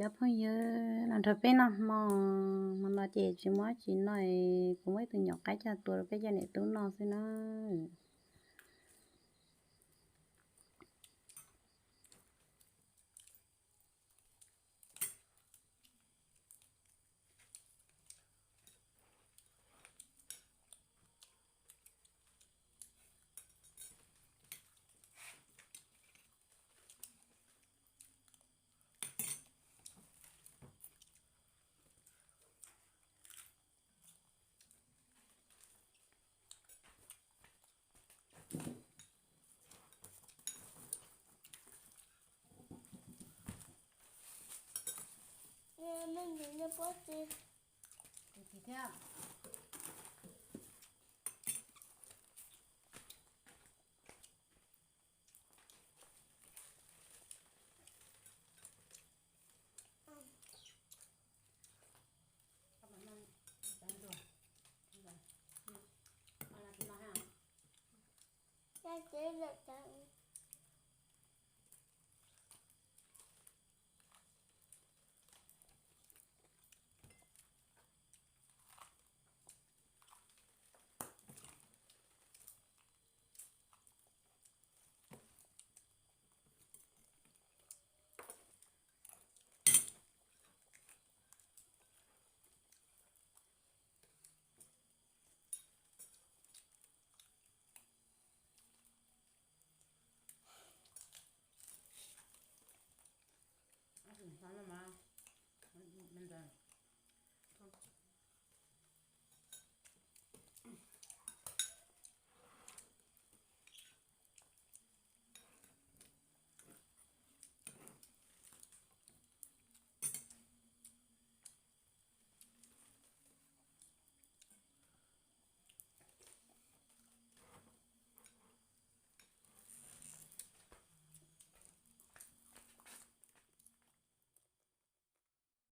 Cov phooj ywg, los nrog peb noj hmo, hmo no ces tsis muaj tsis noj, kuv muab ib tug nyuam qaib coj tua rau peb cov niam tub noj xwb na.